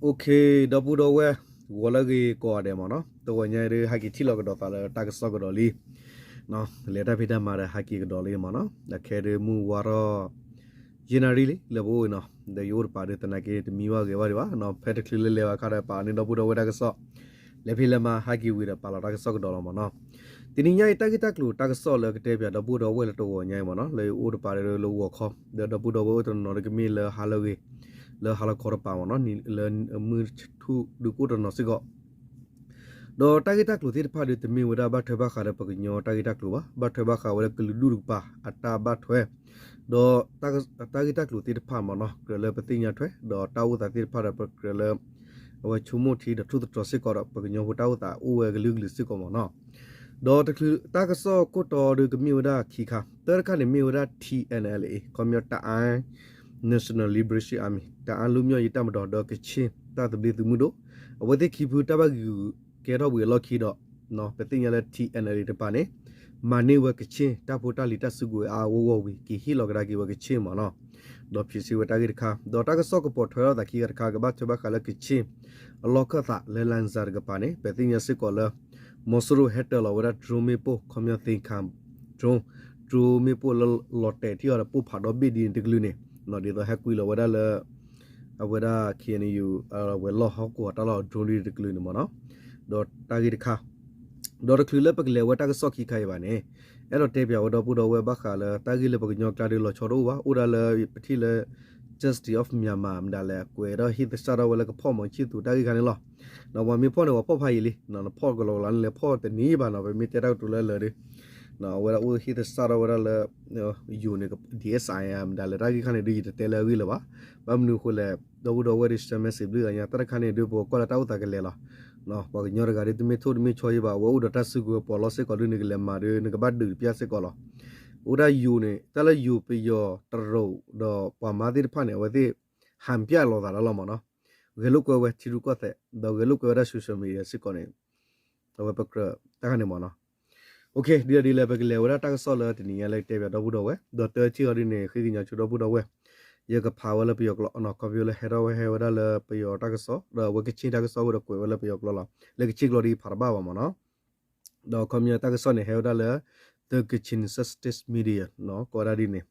ဒီပုၢ်ဒီဝဲၢ် ဂီၤလၢအဂ့ၤကိးဂၤဒဲးမ့ၢ်နီၤ, တဂီၤညါအံၤဒုး ဟဲက့ၤထံၣ်လိာ်ကဒီးသးလၢတၢ်ကစီၣ်ကဒီးလံ, လဲၤတၢ်ဖံးတၢ်မၤဒီးဟဲက့ၤကဒီးလံမ့ၢ်နီၤ, အခဲဒုးမုၢ်ဝါထီၣ် ယဲၢ်နၣ်ရံၣ်လံ လၢပအိၣ်အံၤနီၤ, ဒီးယအိၣ်တပၤဒုးသနာ်က့ တမံဘၣ်ဂ့ၤဘၣ်ဒံးဘၣ်, ဖဲတချုးလၢလဲၤဘၣ်အခါဒီး ပာ်အီၤန့ၢ်ဒီပုၢ်ဒီဝဲၢ်တၢ်ကစီၣ်, လဲၤဖံးလဲၤမၤဟဲက့ၤဝံၤဒီး ပာ်လီၤတၢ်ကစီၣ်ကဒီးလီၤမ့ၢ်နီၤ. တနံၤညါအံၤ တၢ်ဂ့ၢ်တၢ်ကျိၤတၢ်ကစီၣ်လၢကတဲပၠးဒီပုၢ်ဒီဝဲၢ်လၢတဂီၤညါအံၤမ့ၢ်နီၤ, လၢယအိၣ်တပၤဒီးလၢဂီၤခီ, ဒီးဒီပုၢ်ဒီဝဲၢ်အိၣ်တနီၤနီၤဒုးကမ့ၢ်လၢဟါလၢအဂ့ၤ, လၢဟါလီၤခီတပၤမ့ၢ်နီၤ, လၢမုၢ်ထူၣ်ဒုးကအိၣ်တနီၤစ့ၢ်ကီး ဒီးတၢ်ဂ့ၢ်တၢ်ကျိၤသ့ၣ်တဖၣ်ဒုး တမ့ၢ်ဝဲဒၣ်ဘၣ်ထွဲဘၣ်ဃးဒီးပှၤကညီတၢ်ဂ့ၢ်တၢ်ကျိၤဘၣ်, ဘၣ်ထွဲဘၣ်ဃးဝဲလၢကလုာ်ဒူၣ်တကပၤအတၢ်ဘၣ်ထွဲ, ဒီးတၢ်ဂ့ၢ်တၢ်ကျိၤသ့ၣ်တဖၣ်မ့ၢ်နီၤ ကြၢးလၢပသ့ၣ်ညါထွဲ, ဒီးတၢ်အိၣ်သးသ့ၣ်တဖၣ်ဒီးပကြၢးလၢ အဝဲဆိကမိၣ်ထံဒီးထိၣ်သတြီၤစ့ၢ်ကီးဒီး ပှၤကညီဖိတၢ်အိၣ်သးအိၣ်ဝဲကလုာ်ကလုာ်စ့ၢ်ကီးမ့ၢ်နီၤ. ဒီးတချုးတၢ်ကစီၣ်ခိၣ်တီဒုးကမ့ၢ်ဝဲဒၣ်ခံခါ, တၢ်တခါန့ၣ်မ့ၢ်ဝဲဒၣ် T N L A ခီပညီ တအါ National Liberation Army တအါလွတ်မြောက်ရေးတပ်မတော် ဒီးကချ့ၣ်တၢ်သဘျ့သုးမုၢ်ဒိၣ်, အဝဲသ့ၣ်ခံဖုတၢ်ဘၣ်ဂံာ်ဂူာ်ကဲထီၣ်ဝံၤအလီၢ်ခံဒီး ပသ့ၣ်ညါလၢ T N L A တကပၤန့ၣ် မၤန့ၢ်ဝဲကချ့ၣ်တၢ်ဖိတၢ်လံၤတၢ်စုကဝဲၤအါအါဂီၢ်ဂီၢ်ဝံၤ က့ၤဟ့ၣ်လီၤကဒါက့ၤဝဲကချ့ၣ်မ့ၢ်နီၤ, ဒီးဖံးစ့ဝဲတၢ်ဂ့ၢ်တခါ, ဒီးတၢ်ကစီၣ်ကပိာ်ထွဲထီၣ်သးခံခါတခါ ကဘၣ်ထွဲဘၣ်ဃးလၢကချ့ၣ်အလီၢ်ခၢၣ်သးလၢ လၣ်စၣ်တကပၤန့ၣ် ပသ့ၣ်ညါစ့ၢ်ကီးလၢ မီၤစိရိၤဟဲတၢၤလီၤဝဲဒၣ် drone မ့ၣ်ပိၢ် ခီပညီ သ့ၣ်ခၣ် drone, drone မ့ၣ်ပိၢ်လၢလီၤတဲာ်ထံအီၤဒီးပိၢ်ဖးဒီဘ့ၣ်ဒ်န့ၣ်တကလုာ်န့ၣ်, ဒ်သိးဟဲကွံာ်လီၤဝဲဒၣ်လၢ အဝဲဒၣ် K N U ဝဲၤလီၢ်ဟီၣ်ကဝီၤတၢ်လီၢ် drone ဒ်တကလုာ်န့ၣ်မ့ၢ်နီၤ, ဒီးတၢ်ဂ့ၢ်တခါ ဒီးတချုးလၢပကလဲၤဝဲတၢ်ကစီၣ်ခံခါအံၤဘၣ်န့ၣ်, အဲၣ်ဒိးတဲပၠးဝဲဒီပုၢ်ဒီဝဲၢ်ဘၣ်ဃးလၢတၢ်ဂ့ၢ်လၢပှၤကညီကျါဒုးလီၤဆီတအိၣ်ဘၣ်, အိၣ်ဒၣ်လၢပထံၣ်လၢ Justice of Myanmar မတၤလဲၣ် ကွဲးဒီးဟ့ၣ်သဆၣ်ထီၣ်ဝဲလၢကဖီၣ်မီၤဆံၣ်သူတၢ်ဂ့ၢ်ခါန့ၣ်လီၤ. ပှၤမ့ၢ်ဖီၣ်န့ၣ် ပှၤဖီၣ်ဖးယံာ်လံ, နဖီၣ်ကလီၤကလီၤန့ၣ်လဲၤဖီၣ်တနံၤဘၣ်နီၤ, ပမ့ၢ်တဲတၢ်ကတိၤလၢလၢာ်ဒီး အဝဲဒၣ်အိၣ်ဟ့ၣ်သဆၣ်ထီၣ်ဝဲဒၣ်လၢ ယိၤန့ၣ် D S I မတၤလဲၣ် တၢ်ဂ့ၢ်ခါန့ၣ်ဒုး ယတတဲလၢအဂ့ၢ်လၢၤဘၣ်. ဘၣ်မနုၤအဃိလဲၣ်, ဒီပုၢ်ဒီဝဲၢ်ဒုး share message ဘျုးဂၤညါ တၢ်တခါန့ၣ်ဒုး ပကွၢ်လၢတၢ်အိၣ်သးကလဲၤလီၤ. ပှၤကညီတဂၤဒုး တမ့ၢ်ထိၣ်တမ့ၢ်ဆီယံဘၣ်, အဝဲအိၣ်ဒီးတၢ်စုကဝဲၤပှၤလီၢ်စ့ၢ်ကီးဒုး နကလဲၤမၤဒုး နကဘၣ်ဒုးတပျၢ်စ့ၢ်ကီးလီၤ. အိၣ်ဒၣ်ယိၤန့ၣ် တၢ်လၢယိၤပယီၤတရူးဒီးပှၤမါသ့ၣ်တဖၣ်န့ၣ် အဝဲသ့ၣ် ဟန်ပြလိာ်သးလီၤမ့ၢ်နီၤ, ဂဲၤလိာ်ကွဲဝဲထံရူၢ်ကီၢ်သဲး ဒီးဂဲၤလိာ်ကွဲဝဲဒၣ် social media စ့ၢ်ကီးန့ၣ်, အဝဲပကြၢးတၢ်ခါန့ၣ်မ့ၢ်နီၤ. ဒ်လဲၣ်ဒ်လဲၣ် ပကလဲၤဝဲဒၣ်တၢ်ကစီၣ်လၢတနံၤညါလၢတဲပၠးဒီပုၢ်ဒီဝဲၢ်, ဒီးတထံၣ်အီၤဒ်န့ၣ် ဃ့ကညးဆိဒီပုၢ်ဒီဝဲၢ်, ယကဖးဝဲလၢပယီၤကျိာ်, ခီဖျိလၢဟဲထီၣ်ဝဲဟဲဝဲဒၣ်လၢပယီၤတၢ်ကစီၣ် ဒီးအဝဲကချ့ၣ်တၢ်ကစီၣ်အဃိဒီးကွဲးဝဲလၢပယီၤကျိာ်လီၤ. လၢကချ့ၣ်ကျိာ်ဒ်ဖးတဘၣ်ဘၣ်မ့ၢ်နီၤ. ဒီးခီပညီတၢ်ကစီၣ်န့ၣ် ဟဲဝဲဒၣ်လၢ The Kachin State Media ကိးဝဲဒၣ်ဒ်န့ၣ်,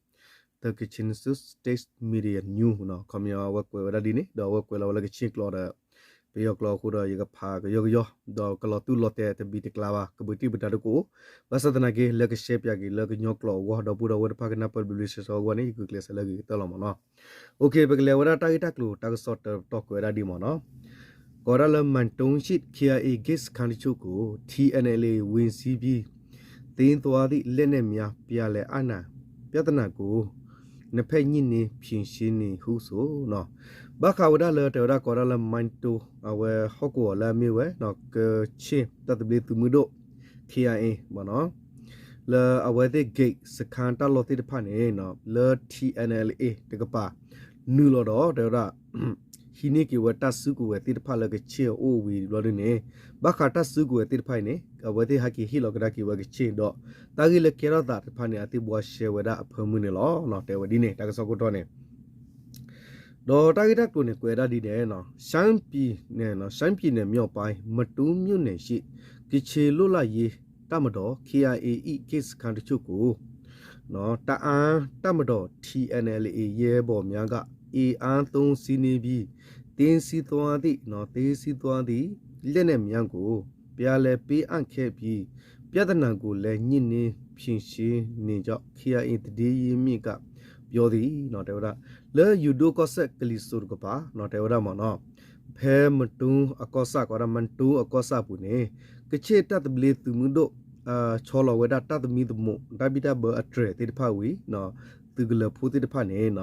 The Kachin State Media News ခီပညီအဝဲကွဲးဝဲဒၣ်ဒ်န့ၣ် ဒီးအဝဲကွဲးလီၤဝဲလၢကချ့ၣ်ကျိာ်ဒီး ပယီၤကျိာ်အဃိဒီး ယကဖးကယီကယီ, ဒီးကလီၤတူၢ်လီၤတဲတဘံးတကျါဘၣ်, ကဘုးတံၢ်ဘုးတၢ်ဒုးကအိၣ်, ဘၣ်ဆၣ်သနာ်က့ လၢကရှဲပၠးက့ၤလၢကညီကျိာ်အဂီၢ် ဒီပုၢ်ဒီဝဲၢ်တဖၣ်ကနၢ်ပၢၢ်ဘျ့ဘျ့ဆှဲဆှဲအဂီၢ်န့ၣ် ယဂုာ်ကျဲးစၢးလၢအဂ့ၤကတၢၢ်လီၤမ့ၢ်နီၤ. ပကလဲၤဝဲဒၣ်တၢ်ဂ့ၢ်တၢ်ကျိၤတၢ်ကစီၣ်တတီၤကွဲးဝဲဒၣ်ဒ်မ့ၢ်နီၤ. ကိးဝဲဒၣ်လၢ မန်တုံးရှစ် ခ့ၣ်အဲၣ်အ့ၣ် ဂိတ်စခန်းတချို့ကို ထီၣ်အဲၣ်အၣ်အၣ်လ်အ့ၣ် ဝင်စီးပြီး သိမ်းသွားသည့် လက်နက်များ ပြန်လည်အပ်နှံ ပြဿနာကို နှစ်ဖက်ညှိနှိုင်းဖြေရှင်းနေဟုဆို, ဘၣ်ဃးဝဲဒၣ်လၢတဲဝဲဒၣ်ကိးဒၣ်လၢ မန်တုံး အဝဲဟီၣ်ကဝီၤလၢအမ့ၢ်ဝဲ ကချ့ၣ်တၢ်သဘျ့သုးမုၢ်ဒိၣ် ခ့ၣ်အဲၣ်အ့ၣ် မ့ၢ်နီၤ လၢအဝဲသ့ၣ် ဂိတ်စခန်း တၢ်လီၢ်သ့ၣ်တဖၣ်န့ၣ် လၢ ထီၣ်အဲၣ်အၣ်အၣ်လ်အ့ၣ် တကပၤ နုာ်လီၤဒီး တဲဝဲဒၣ် ဟံးန့ၢ်က့ၤဝဲတၢ်စုကဝဲၤသ့ၣ်တဖၣ်လၢကချ့ၣ်အအိၣ်ဝံၤဘျီဒ်န့ၣ် ဘၣ်ဃးတၢ်စုကဝဲၤသ့ၣ်တဖၣ်အံၤန့ၣ် အဝဲသ့ၣ်ဟဲက့ၤဟ့ၣ်လီၤကဒါက့ၤဝဲကချ့ၣ်ဒီး တၢ်ဂ့ၢ်လၢကဲထီၣ်သးတဖၣ်န့ၣ် အသ့ၣ်ဘှါရှဲဝဲဒၣ်အဖၢမုၢ်န့ၣ်လီၤ. တဲဝဲဒ်န့ၣ် တၢ်ကစီၣ်ခိၣ်တီန့ၣ် ဒီးတၢ်ဂ့ၢ်တၢ်ကျိၤန့ၣ် ကွဲးဒၣ်ဒ်န့ၣ် ရှမ်းပြည်နယ် ရှမ်းပြည်နယ်မြောက်ပိုင်း မတူမ်းမြို့နယ်ရှိ ကချင်လွတ်လပ်ရေးတပ်မတော် ခ့ၣ်အဲၣ်အ့ၣ် ၏ ဂိတ်စခန်းတချို့ကို တအာင်းတပ်မတော် ထီၣ်အဲၣ်အၣ်အၣ်လ်အ့ၣ် ရဲဘော်များက အင်အားသုံးစီးနင်းပြီး သိမ်းဆည်းသွားသည့် သိမ်းဆည်းသွားသည့် လက်နက်များကို ပြန်လည်ပေးအပ်ခဲ့ပြီး ပြဿနာကိုလည်း ညှိနှိုင်းဖြေရှင်းနေကြောင်း ခ့ၣ်အဲၣ်အ့ၣ် သတင်းရင်းမြစ်က ပြောသည် တဲဝဲဒၣ် လၢယိၤဒိၣ်ကီၢ်စဲၣ်ကလံၤစိးတကပၤ တဲဝဲဒၣ်မ့ၢ်နီၤ ဖဲမတူမ်းအကီၢ်ဆၣ် ကိးဒၣ် မတူမ်းအကီၢ်ဆၣ်အပူၤန့ၣ် ကချ့ၣ်တၢ်သဘျ့သုးမုၢ်ဒိၣ် ဆီလီၤဝဲဒၣ်တၢ်သမံသမိး တၢ်ဘံၣ်တၢ်ဘၢအတြဲၤသ့ၣ်တဖၣ်ဝံၤ သုးကလၢၤဖိသ့ၣ်တဖၣ်န့ၣ်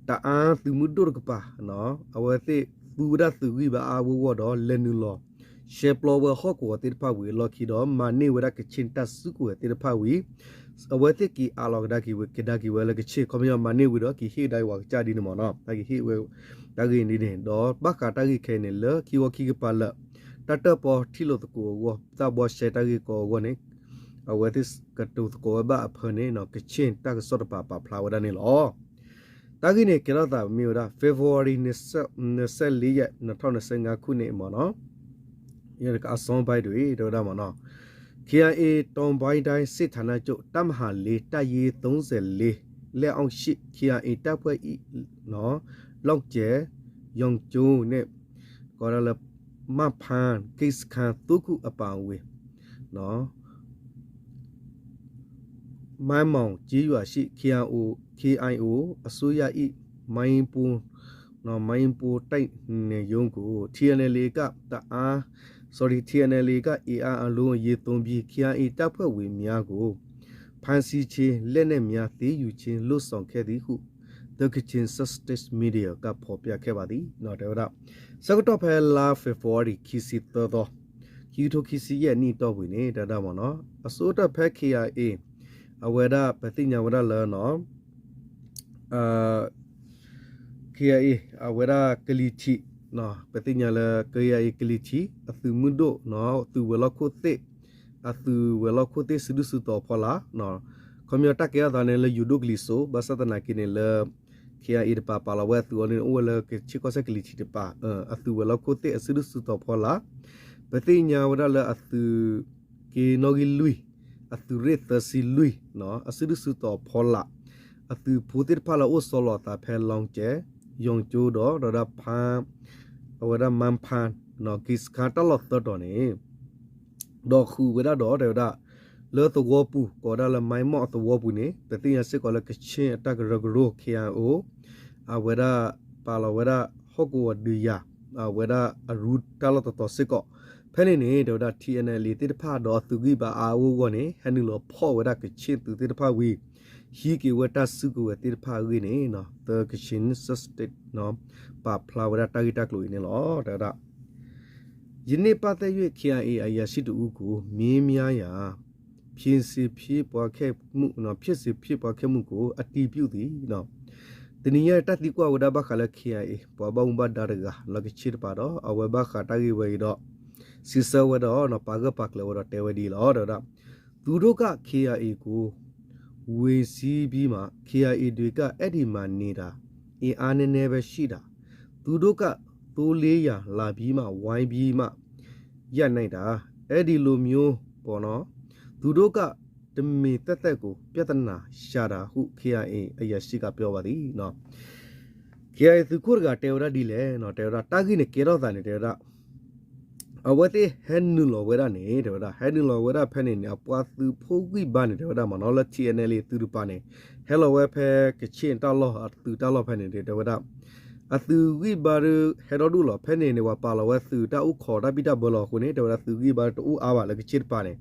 တအာင်းသုးမုၢ်ဒိၣ်တကပၤ အဝဲသ့ၣ်သူဝဲဒၣ်သုးဂံၢ်ဘါအါအါဂီၢ်ဂီၢ်ဒီး လဲၤနုာ်လီၤ ရှဲပျီဝဲဟီၣ်ကဝီၤသ့ၣ်တဖၣ်ဝံၤအလီၢ်ခံဒီး မၤန့ၢ်ဝဲဒၣ်ကချ့ၣ်တၢ်စုကဝဲၤသ့ၣ်တဖၣ်ဝံၤ အဝဲသ့ၣ်က့ၤအးလီၤကဒါက့ၤဝဲ ကဒါက့ၤဝဲလၢကချ့ၣ် ခီပညီမၤန့ၢ်ဝံၤဒီး က့ၤဟ့ၣ်ကဒါက့ၤဝဲကစၢ်ဒ်န့ၣ်မ့ၢ်နီၤ တၢ်က့ၤဟ့ၣ်ဝဲ တၢ်ဂ့ၢ်ဒ်န့ၣ် ဒီးဘၣ်ဃးတၢ်ဂ့ၢ်ခဲအံၤန့ၣ် လၢခံဝီခံကပၤလၢာ် တၢ်တၢၣ်ပီထံၣ်လိာ်သကိးအဂီၢ် တၢ်ဘှါရှဲတၢ်ဂ့ၢ်ကီအဂီၢ်န့ၣ် အဝဲသ့ၣ်ကတိၤသကိးဝဲဘၣ်အဖၢန့ၣ် ကချ့ၣ်တၢ်ကစီၣ်တကပၤပာ်ဖျါဝဲဒၣ်န့ၣ်လီၤ. တၢ်ဂ့ၢ်န့ၣ် ကဲထီၣ်သးမ့ၢ်ဝဲဒၣ် February နစဲးလ့ယဲၢ် နထီၣ်နစဲးငါးခုန့ၣ်မ့ၢ်နီၤ, ယကအစီဘဲဒ်အံၤ တဲဝဲဒၣ်မ့ၢ်နီၤ, ခ့အံၤ တောင်ပိုင်းတိုင်းစစ်ဌာနချုပ် တပ်မဟာလေး တပ်ရင်းသုံးဆယ့်လေး လက်အောက်ရှိ ခ့အံၤ တပ်ဖွဲ့၏ လောက်ကျယ် ယွင်ကျိုးန့ၣ် ကိးဒၣ်လၢ မဖမ်း ဂိတ်စခန်း သုံးခုအပါအဝင် မိုင်းမုံကျေးရွာရှိ KIO, KIO အစိုးရ၏ မိုင်းဘူး, မိုင်းဘူးတပ်နယ်ရုံးကို TNLA က တအား, sorry, TNLA က အင်အားအလုံးအရင်းသုံးပြီး KIA တပ်ဖွဲ့ဝင်များကို ဖမ်းဆီးခြင်း, လက်နက်များသိမ်းယူခြင်း လုပ်ဆောင်ခဲ့သည်ဟု The Kachin State Media ကဖော်ပြခဲ့ပါသည် တဲဝဲဒၣ်. ဆၢကတီၢ်ဖဲလါ February ခံဆံသၢသီ, ခံကထိခံဆံယဲၢ်နံၣ်အတီၢ်ပူၤန့ၣ် တဲဝဲဒၣ်မ့ၢ်နီၤ, အဆိကတၢၢ်ဖဲ KIA အဝဲဒၣ် ပသ့ၣ်ညါဝဲဒၣ်လၢ KIA အဝဲဒၣ်ကလံၤထံး, ပသ့ၣ်ညါလၢ KIA ကလံၤထံး အသုးမုၢ်ဒိၣ် သုးဝဲၤလီၢ်ခိၣ်သ့ၣ်, အသုးဝဲၤလီၢ်ခိၣ်သ့ၣ် စုဒုၣ်စုတီၤဖီလာ်, ခီပညီတၢ်ကဲထီၣ်သးန့ၣ်လၢယိၤဒိၣ်ကလံၤစိး ဘၣ်ဆၣ်သနာ်က့န့ၣ်လၢ KIA တပၤပာ်လီၤဝဲအသုးအီၤန့ၣ် အိၣ်ဝဲလၢကခ့ၣ်ကီၢ်စဲၣ်ကလံၤထံးတပၤ, အသုးဝဲၤလီၢ်ခိၣ်သ့ၣ်အစုဒုၣ်စုတီၤဖီလာ်, ပသ့ၣ်ညါဝဲဒၣ်လၢအသုးက့နီၣ်ဂံၢ်လွံၢ်, အသုးရ့ၣ်သၢဆံလွံၢ်, အစုဒုၣ်စုတီၤဖီလာ်, အသုးဖိသ့ၣ်တဖၣ်လၢအိၣ်ဆီလီၤအသးဖဲ လောင်ကျယ်, ယွင်ကျိုးဒီး ဒီးဒၣ်ဖမ်း, အဝဲဒၣ် မဖမ်း ဂိတ်စခန်း တၢ်လီၢ်သၢတီၤန့ၣ် ဒီးဃုာ်ဝဲဒၣ်ဒီး တဲဝဲဒၣ် လၢသဝီပူၤ ကိးဝဲဒၣ်လၢ မိုင်းမုံ အသဝီပူၤန့ၣ် ပသ့ၣ်ညါစ့ၢ်ကီးလၢ ကခ့ၣ်အတၢ်ကရၢကရိ KIO အဝဲဒၣ်ပာ်လီၤဝဲဒၣ် ဟီၣ်ကဝီၤဒုးယၤ အဝဲဒၣ်အရူတၢ်လီၢ်တတီၤစ့ၢ်ကီး, ဖဲန့ၣ်န့ၣ် တဲဝဲဒၣ် TNLA သ့ၣ်တဖၣ်ဒီးအသုးဂံၢ်ဘါအါအါဂီၢ်ဂီၢ်န့ၣ် ဟဲနုာ်လီၤဖီၣ်ဝဲဒၣ်ကခ့ၣ်သုးသ့ၣ်တဖၣ်ဝံၤ ဟံးက့ၤဝဲတၢ်စုကဝဲၤသ့ၣ်တဖၣ်အဂ့ၢ်န့ၣ် The Kachin State ပာ်ဖျါဝဲဒၣ်တၢ်ဂ့ၢ်တၢ်ကျိၤအံၤန့ၣ်လီၤ. တဲဝဲဒၣ် ယနေ့ ပတ်သက်၍ KIA အရာရှိတစ်ဦးကို မေးမြန်းရာ ဖြစ်စဉ်ဖြစ်ပွားခဲ့မှု, ဖြစ်စဉ်ဖြစ်ပွားခဲ့မှုကို အတည်ပြုသည်. တနံၤညါတၢ်သံကွၢ်ဝဲဒၣ်ဘၣ်ဃးလၢ KIA ပှၤဘၣ်မူဘၣ်ဒါတဂၤ လၢကခ့ၣ်တပၤဒီး အဝဲဘၣ်ဃးတၢ်ဂ့ၢ်ဝဲအံၤဒီး စံးဆၢဝဲဒီး ပာ်ဂၢၢ်ပာ်ကျၢၤဝဲဒီးတဲဝဲဒ်အံၤလီၤ. တဲဝဲဒၣ် သူတို့က KIA ကို ဝင်စီးပြီးမှ KIA တွေက အဲဒီမှာနေတာ အင်အားနည်းနည်းပဲရှိတာ သူတို့က သိုးလေးရာလာပြီးမှ ဝိုင်းပြီးမှ ရပ်နိုင်တာ အဲဒီလိုမျိုးပေါ့နော် သူတို့က တမင်သက်သက်ကို ပြဿနာရှာတာဟု KIA အရာရှိက ပြောပါသည် KIA သုးခိၣ်တဂၤတဲဝဲဒၣ်ဒ်လဲၣ် တဲဝဲဒၣ် တၢ်ဂ့ၢ်န့ၣ်ကဲထီၣ်သးန့ၣ် တဲဝဲဒၣ် အဝဲသ့ၣ်ဟဲနုာ်လီၤဝဲဒၣ်န့ၣ် တဲဝဲဒၣ် ဟဲနုာ်လီၤဝဲဒၣ်ဖဲန့ၣ်န့ၣ် အပှၤသုးဖိဂံၢ်ဘါန့ၣ် တဲဝဲဒၣ်မ့ၢ်နီၤ လၢ TNLA သုးတပၤန့ၣ် ဟဲလီၤဝဲဖဲကခ့ၣ်တၢ်လီၢ် အသုးတၢ်လီၢ်ဖဲန့ၣ် တဲဝဲဒၣ် အသုးဂံၢ်ဘါဒီး ဟဲဒီဒူၣ်လီၤ ဖဲန့ၣ်န့ၣ် ပှၤပာ်လီၤဝဲသုးတၢ်အိၣ်ခိးတၢ်ဘံၣ်တၢ်ဘၢလီၤအဃိန့ၣ် တဲဝဲဒၣ်သုးဂံၢ်ဘါတအိၣ်အါဘၣ်လၢကခ့ၣ်တပၤန့ၣ်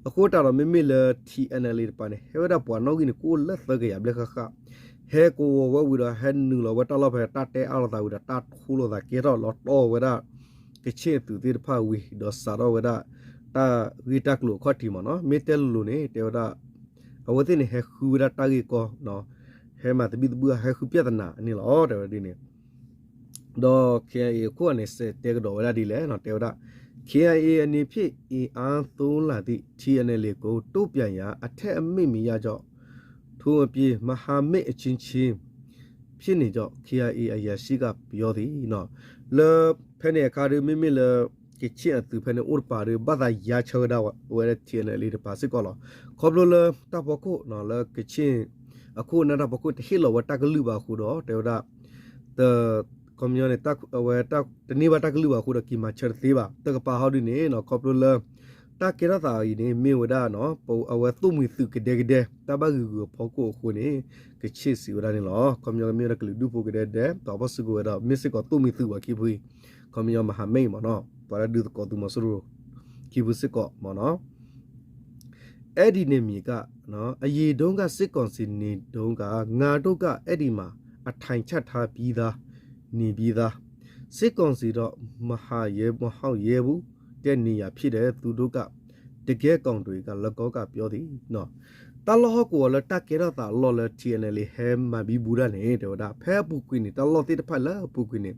အဃိသတးဒီး မ့မ့ၢ်လၢ TNLA တပၤန့ၣ် ဟဲဝဲဒၣ်ပှၤနီၣ်ဂံၢ်န့ၣ် ကအိၣ်လၢသၢကယၤဘျဲၣ်ဃၣ်ဃၣ် ဟဲကဝီၤဝဲဝံၤဒီး ဟဲနုာ်လီၤဝဲတၢ်လီၢ်ဖဲ တၢ်တဲအါလိာ်သးဝံၤဒီး တၢ်ထူလိာ်သးကဲထီၣ်လီၤတီၢ်ဝဲဒၣ် ကခ့ၣ်အသုးသ့ၣ်တဖၣ်ဝံၤ ဒီးစးထီၣ်ဝဲဒၣ် တၢ်ဂ့ၢ်တၢ်ကျိၤအခီၣ်ထံးမ့ၢ်နီၤ မ့ၢ်တဲလိၤလိၤန့ၣ် တဲဝဲဒၣ် အဝဲသ့ၣ်န့ၣ် ဟဲဃုဝဲဒၣ်တၢ်ဂ့ၢ်ကီ ဟဲမၤသဘံၣ်သဘုၣ် ဟဲဃုပြဿနာန့ၣ်လီၤ တဲဝဲဒ်န့ၣ် ဒီး KIA အခိၣ်အန့ၣ် စဲးတဲကဒီးဝဲဒၣ်ဒ်လဲၣ် တဲဝဲဒၣ် KIA အနေဖြင့် အင်အားသုံးလာသည့် TNLA ကို တုံ့ပြန်ရန် အထက်အမိန့်မရကြောင်း ထို့အပြင် မဟာမိတ်အချင်းချင်း ဖြစ်နေကြောင်း KIA အရာရှိက ပြောသည် လၢဖဲန့ၣ်အခါဒီး မ့မ့ၢ်လၢ ကခ့ၣ်အသုးဖဲန့ၣ်အိၣ်တပၤဒီး ဘၣ်သးယါဆၢဝဲဒၣ်ဝဲ TNLA တပၤစ့ၢ်ကီးလီၤ. ခီဖျိလၢတၢ်ဖီခိၣ် လၢကခ့ၣ်အခိၣ်အနၢ်တၢ်ဖီခိၣ် တဟ့ၣ်လီၤဝဲတၢ်ကလုၢ်ဘၣ်အဃိဒီး တဲဝဲဒၣ် ခီပညီန့ၣ် အဝဲတန့ၢ်ဘၣ်တၢ်ကလုၢ်ဘၣ်အဃိဒီး က့ၤမၤဆၢတသ့ဘၣ်. တကပၤဟီဒ်န့ၣ် ခီဖျိလၢ တၢ်ကဲထီၣ်သးအံၤန့ၣ် မ့ၢ်ဝဲဒၣ် အဝဲသိၣ်မှံၤသုးကဒဲကဒဲ တၢ်ဘၣ်ဂုာ်ဂုာ်အဖီခိၣ်အဃိန့ၣ် ကခ့ၣ်စံးဝဲဒၣ်န့ၣ်လီၤ. ခီပညီကမ့ၢ်ဝဲဒၣ်ကလုာ်ဒူၣ်ဖိကဒဲကဒဲ ဒီးဖီၣ်စုကဝဲၤဒီး မ့ၢ်စ့ၢ်ကီးသိၣ်မှံၤသုးဝဲခံဖုအံၤ ခီပညီ မဟာမိတ်မ့ၢ်နီၤ ပှၤလၢဒုးသကိးသုးမီၤစိရိၤ ခံဖုစ့ၢ်ကီးမ့ၢ်နီၤ အဲဒီနယ်မြေက အရင်တုန်းက စစ်ကောင်စီနေတုန်းက ငါတို့က အဲဒီမှာ အထိုင်ချထားပြီးသား နေပြီးသား စစ်ကောင်စီတော့ မဟာရဲ မဟုတ်ရဲဘူးတဲ့နေရာဖြစ်တယ် သူတို့က တကယ့်ကောင်တွေက လကောက ပြောသည် တၢ်လီၢ်ဟီၣ်ကဝီၤလၢတၢ်ကဲထီၣ်သးအလီၢ်လၢ TNLA ဟဲမၤဘံဘူတၢ်န့ၣ် တဲဝဲဒၣ် ဖဲအပူၤကွံာ်န့ၣ် တၢ်လီၢ်သ့ၣ်တဖၣ်လၢအပူၤကွံာ်န့ၣ်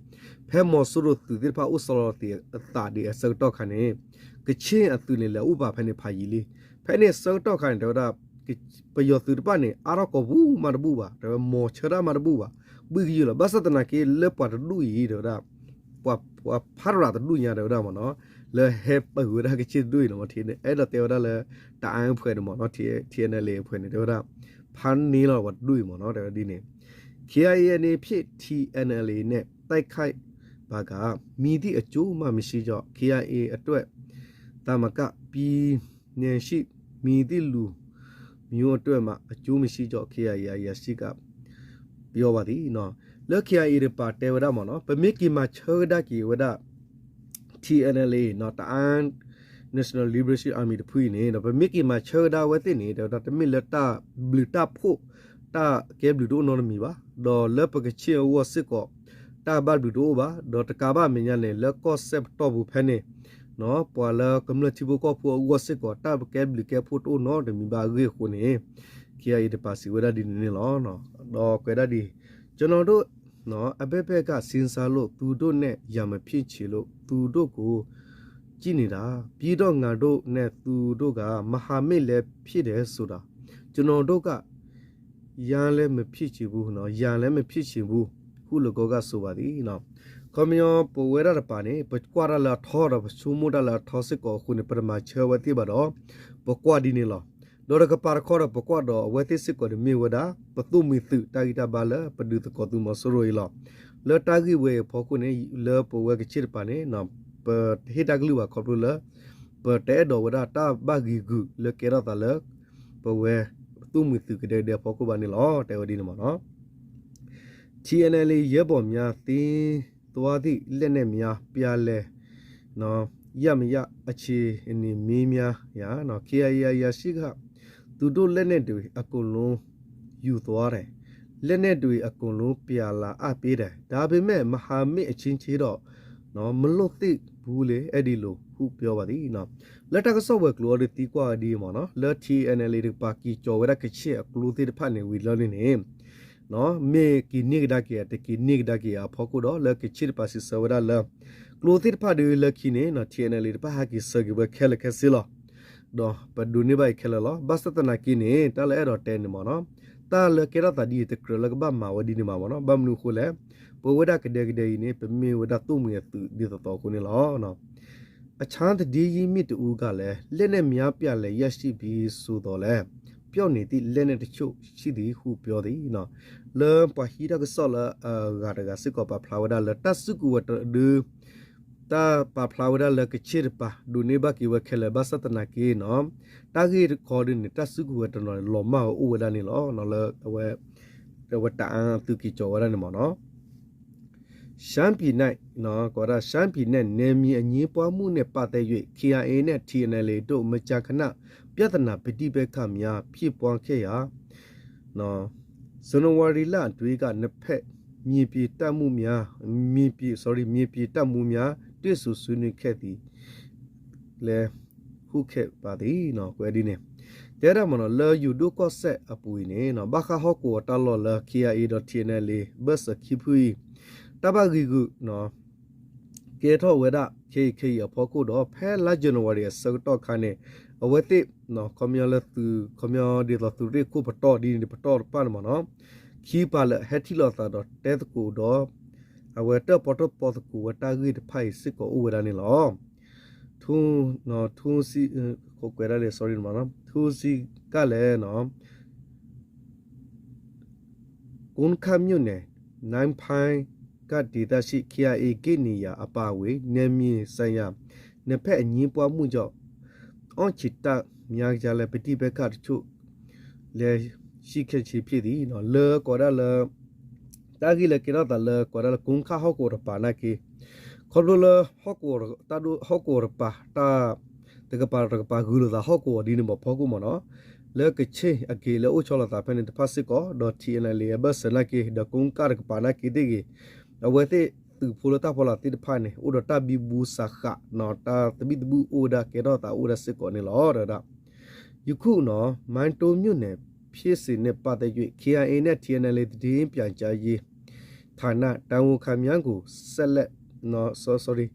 ဖဲမီၤစိရိၤသုးသ့ၣ်တဖၣ်အိၣ်ဆီလီၤသးအသးဒံးအဆၢကတီၢ်ခါန့ၣ် ကခ့ၣ်အသုးန့ၣ် လဲၤအိၣ်ပာ်ဖဲန့ၣ်ဖးယံာ်လံ. ဖဲန့ၣ်အဆၢကတီၢ်ခါန့ၣ် တဲဝဲဒၣ် ပယီၤသုးတဖၣ်န့ၣ် အါထီၣ်ကိာ်ပူၤမးတဘူၣ်ဘၣ်, တဲဝဲ မီၤဆၢတၢ်မးတဘူၣ်ဘၣ်, ဘုၣ်ကယုၢ်လီၤ. ဘၣ်ဆၣ်သနာ်က့ လၢပှၤတဒူၣ်အံၤ တဲဝဲဒၣ် ပှၤဖးရးတဒူၣ်ညါ တဲဝဲဒၣ်မ့ၢ်နီၤ, လၢဟဲပၢၤဝဲဒၣ်ကချ့ၣ်တဒူၣ်အံၤနီၤ မ့ၢ်ထံၣ်န့ၣ် အဲၣ်ဒိးတဲဝဲဒၣ်လၢ တအၣ်အဖွဲ့န့ၣ်မ့ၢ်နီၤ ထံၣ် ထံၣ်အဲၣ်အဲၣ်လ့ၣ်အဖွဲ့န့ၣ် တဲဝဲဒၣ် ဖးန့ၢ်လီၤပှၤတဒူၣ်အံၤမ့ၢ်နီၤ တဲဝဲဒ်န့ၣ် ခ့ၣ်အၣ်အ့ၣ်န့ၣ် ဖံး ထံၣ်အဲၣ်အဲၣ်လ့ၣ်န့ၣ် တၢ်ခၢၣ်ဘၣ်ကး မံၤသ့ၣ်အကၠိမးမံၤစံကၠီ ခ့ၣ်အၣ်အ့ၣ်အတၢၣ် တၢ်မၤကၣ် ပံၤနဲၣ်ဆံၣ် မံၤသ့ၣ်လူၤ မံၤအိၣ်တၢၣ်မး အကၠိမံၤစံကၠီ ခ့ၣ်အၣ်အ့ၣ် အယၤစံကၣ် ပယီၤဘၣ်သံနီၤ, လၢ ခ့ၣ်အၣ်အ့ၣ် တပၤတဲဝဲဒၣ်မ့ၢ်နီၤ ပမ့ၢ်က့ၤမၤဆၢကဒါက့ၤဝဲဒၣ် ထံၣ်အဲၣ်အဲၣ်လ့ၣ်နီၤ တအၣ် National Liberation Army တဖုအံၤန့ၣ် ဒီးပမ့ၢ်က့ၤမၤဆၢကဒါဝဲသ့ၣ်န့ၣ် တဲဝဲဒၣ်တမ့ၢ်လၢတၢ်ဘျုးတၢ်ဖှိၣ် တၢ်ကဲဘျုးတအိၣ်နီတမံၤဘၣ်, ဒီးလၢပကချ့ၣ်အဂီၢ်စ့ၢ်ကီး တၢ်ဘၣ်ဘျုးတအိၣ်ဘၣ်, ဒီးတကးဘၣ်မဲာ်ညါန့ၣ် လၢကီၢ်စဲၣ်ပတီၢ်ပူၤဖဲန့ၣ် ပှၤလၢကမျၢၢ်ထံဖိကီၢ်ဖိအဂီၢ်စ့ၢ်ကီး တၢ်ကဲဘျုးကဲဖှိၣ်တအိၣ်နီတမံၤဘၣ်အဂ့ၢ်အဃိန့ၣ် ခ့ၣ်အၣ်အ့ၣ် တပၤစံးဝဲဒၣ်ဒ်န့ၣ်န့ၣ်လီၤ. ဒီးကွဲးဒၣ်ဒ် ကျွန်တော်တို့ အဘက်ဘက်က စဉ်းစားလို့ သူတို့နဲ့ ရန်မဖြစ်ချင်လို့ သူတို့ကို ကြည့်နေတာ ပြီးတော့ ငါတို့နဲ့ သူတို့က မဟာမိတ်လည်း ဖြစ်တယ်ဆိုတာ ကျွန်တော်တို့က ရန်လည်းမဖြစ်ချင်ဘူးနော် ရန်လည်းမဖြစ်ချင်ဘူး ဟု လၢကီၢ်ကၢ် ဆိုပါသည် ခီပညီ ပဝဲဒၣ်တပၤန့ၣ် ပကွၢ်တၢ်လၢအထီဒီး ပဆိကမိၣ်တၢ်လၢအထီစ့ၢ်ကီးအဃိန့ၣ် ပတမၤဆၢဝဲသ့ၣ်ဘၣ်ဒီး ပကွၢ်ဒ်န့ၣ်လီၤ. ဒီးတကပၤတခီဒီး ပကွၢ်ဒီးအဝဲသ့ၣ်စ့ၢ်ကီးန့ၣ်မ့ၢ်ဝဲဒၣ် ပသိၣ်မှံၤသုးတၢ်ဂံၢ်တၢ်ဘါလၢပဒုးသကိးသုးမီၤစိရိၤအံၤလီၤ. လၢတၢ်ဂ့ၢ်ဝဲအံၤအဖီခိၣ်န့ၣ် လၢပဝဲကချ့ၣ်တပၤန့ၣ် ပတဟ့ၣ်တၢ်ကလုၢ်ဘၣ်ခီဖျိလၢ ပတအဲၣ်ဒိးဝဲဒၣ်တၢ်ဘၣ်ဂံၤဂုာ်လၢကဲထီၣ်သးလၢ ပဝဲသိၣ်မှံၤသုးကဒဲကဒဲအဖီခိၣ်ဘၣ်န့ၣ်လီၤ. တဲဝဲဒ်န့ၣ်မ့ၢ်နီၤ ထံၣ်အဲၣ်အဲၣ်လ့ၣ် ရဲဘော်များ သိမ်းသွားသည့် လက်နက်များ ပြန်လည် ရမရ အခြေအနေ မေးမြန်းရန် ခ့ၣ်အၣ်အ့ၣ် အရာရှိက သူတို့လက်နက်တွေ အကုန်လုံး ယူသွားတယ်။ လက်နက်တွေ အကုန်လုံး ပြန်လာအပ်ပေးတယ်။ ဒါပေမဲ့ မဟာမိတ်အချင်းချင်းတော့ မလုပ်သင့်ဘူးလေ အဲဒီလို ဟု ပြောပါသည် လၢတၢ်ကစီၣ်ဝဲၤကျိၤအီၤဒီးသံကွၢ်ဝဲဒ်အံၤမ့ၢ်နီၤ လၢ ထံၣ်အဲၣ်အဲၣ်လ့ၣ် တကပၤက့ၤကၠီၤဝဲဒၣ်ကချ့ၣ်အကျိသ့ၣ်တဖၣ်န့ၣ်ဝံၤလီၤန့ၣ်န့ၣ် မ့ၢ်က့ၤန့ၢ်ကဒါက့ၤ တက့ၤန့ၢ်ကဒါက့ၤအဖီခိၣ်ဒီး လၢကချ့ၣ်တပၤစံးဆၢဝဲဒၣ်လၢ ကျိသ့ၣ်တဖၣ်ဒီးလၢခံန့ၣ် ထံၣ်အဲၣ်အဲၣ်လ့ၣ် တဖၣ်ဟဲက့ၤဆှၢက့ၤဝဲခဲလၢာ်ခဲဆ့လီၤ. ဒီးပဒိးန့ၢ်ဘၣ်အံၤခဲလၢာ်လီၤ. ဘၣ်ဆၣ်သနာ်က့န့ၣ် တၢ်လၢအဲၣ်ဒိးတဲန့ၣ်မ့ၢ်နီၤ တၢ်လၢကဲထီၣ်သးဒ်အံၤ တကြၢးလၢကဘၣ်မၤဝဲဒ်န့ၣ်မးမ့ၢ်နီၤ ဘၣ်မနုၤအဃိလဲၣ် ပဝဲဒၣ်ကဒဲကဒဲအံၤန့ၣ် ပမ့ၢ်ဝဲဒၣ်သိၣ်မှံၤအသုးဒ်သိးသိးအဃိန့ၣ်လီၤ. အခြားသတင်းရင်းမြစ်တဦးကလည်း လက်နက်များ ပြန်လည်ရရှိပြီ ဆိုသော်လည်း ပျောက်နေသည့် လက်နက်တချို့ ရှိသည်ဟု ပြောသည် လၢပှၤဟံးတၢ်ကစီၣ်လၢအဂၤတဂၤစ့ၢ်ကီးပာ်ဖျါဝဲဒၣ်လၢ တၢ်စုကဝဲၤတဒု တၢ်ပာ်ဖျါဝဲဒၣ်လၢကချ့ၣ်တပၤ ဒိးန့ၢ်ဘၣ်က့ၤဝဲခဲလၢာ် ဘၣ်ဆၣ်သနာ်က့နီၤ တၢ်ဂ့ၢ်တခီဒ်န့ၣ် တၢ်စုကဝဲၤတနီၤန့ၣ် လီၤမၢ်ဝဲအိၣ်ဝဲဒၣ်န့ၣ်လီၤ. လၢ အဝဲတအၣ်သုးက့ၤကၠီၤဝဲဒၣ်န့ၣ်မ့ၢ်နီၤ ရှမ်းပြည်နယ် ကဝဲဒၣ် ရှမ်းပြည်နယ် နယ်မြေအငြင်းပွားမှုနဲ့ပတ်သက်၍ ခ့ၣ်အၣ်အ့ၣ် နဲ့ ထံၣ်အဲၣ်အၣ်လ့ၣ် တို့ မကြာခဏ ပြဿနာ ပဋိပက္ခများ ဖြစ်ပွားခဲ့ရာ ဇန်နဝါရီလအတွင်းက နှစ်ဖက် မြေပြင်တပ်မှုများ မြေပြင် sorry မြေပြင်တပ်မှူးများ တွေ့ဆုံဆွေးနွေးခဲ့သည် လဲ ဟုတ်ခဲ့ပါသည် ကွဲးဒ်န့ၣ် တဲဒၣ်မ့ၢ်နီၤ လၢယိၤဒိၣ်ကီၢ်စဲၣ်အပူၤအံၤန့ၣ် ဘၣ်ဃးဟီၣ်ကဝီၤတၢ်လီၢ်လၢ ခ့ၣ်အၣ်အ့ၣ် ဒီး ထံၣ်အဲၣ်အၣ်လ့ၣ် ဘၢၣ်စၢၤခံဖုအံၤ တၢ်ဘၣ်ဂံၤဂုာ် ကဲထီၣ်ဝဲဒၣ် ခဲအံၤခဲအံၤအဖီခိၣ်ဒီး ဖဲလါ January အဆၢကတီၢ်ခါန့ၣ် အဝဲသ့ၣ် ခီပညီလၢသုး ခီပညီဒ်သိးသုးရ့ၣ်ခိၣ်ပတီၢ်ဒ်န့ၣ် ပတီၢ်တဖၣ်န့ၣ်မ့ၢ်နီၤ ခံပၤလၢာ်ဟဲထံၣ်လိာ်သးဒီးတဲသကိးဒီး အဝဲတၢၣ်ပီၣ်တၢၣ်ပီသကိးဝဲတၢ်ဂ့ၢ်တဖၣ်အံၤစ့ၢ်ကီးအိၣ်ဝဲဒၣ်န့ၣ်လီၤ. ထူ ကွဲးဒၣ်လၢ sorry န့ၣ်မ့ၢ်နီၤ ထူစံကလဲၣ် ကိုးကန့်မြို့နယ် နမ့ၣ်ဖဲက ဒေသရှိ ခ့ၣ်အၣ်အ့ၣ် ဂိတ်နေရာ အပါအဝင် နယ်မြေဆိုင်ရာ နှစ်ဖက်အငြင်းပွားမှုကြောင့် အောင့်ချီတပ်များကြားလည်း ပဋိပက္ခတချို့လည်း ရှိခဲ့ခြင်းဖြစ်သည် လၢကီးဒၣ်လၢ တၢ်ဂ့ၢ်လၢကဲထီၣ်သးလၢကီးဒၣ်လၢ ကိကၣ်ဟီၣ်ကဝီၤတပၤနာ်က့ ခီဖျိလၢ ဟီၣ်ကဝီၤတပၤ တၢ် တကပၤတကပၤဂုာ်လိာ်သးဟီၣ်ကဝီၤဒ်န့ၣ်ဘၣ်ဖီခိၣ်မ့ၢ်နီၤ လၢကချ့ၣ်အက့ၤလၢအိၣ်ဆီလီၤသးဖဲန့ၣ်တဖၣ်စ့ၢ်ကီး ဒီး ထံၣ်အဲၣ်အဲၣ်လ့ၣ် အဘၢၣ်စၢၤနာ်က့ ဒီးကိကၣ်တကပၤနာ်က့သ့ၣ်ဂ့ၤ အဝဲသ့ၣ်သုးဖိလၢတၢ်ဖီလာ်သ့ၣ်တဖၣ်န့ၣ် အိၣ်ဒီးတၢ်ဘံဘူစးဃး တၢ်သဘံၣ်သဘုၣ်အိၣ်ဝဲဒၣ်ကဲထီၣ်သးအိၣ်ဝဲဒၣ်စ့ၢ်ကီးန့ၣ်လီၤ တဲဝဲဒၣ် ယခုနော် မိုင်းတုံမြို့နယ်ဖြစ်စဉ်နဲ့ပတ်သက်၍ ခ့ၣ်အၣ်အ့ၣ် နဲ့ ထံၣ်အဲၣ်အၣ်လ်အ့ၣ် သတင်းပြန်ကြားရေးဌာန တာဝန်ခံများကို ဆက်လက် နော် sorry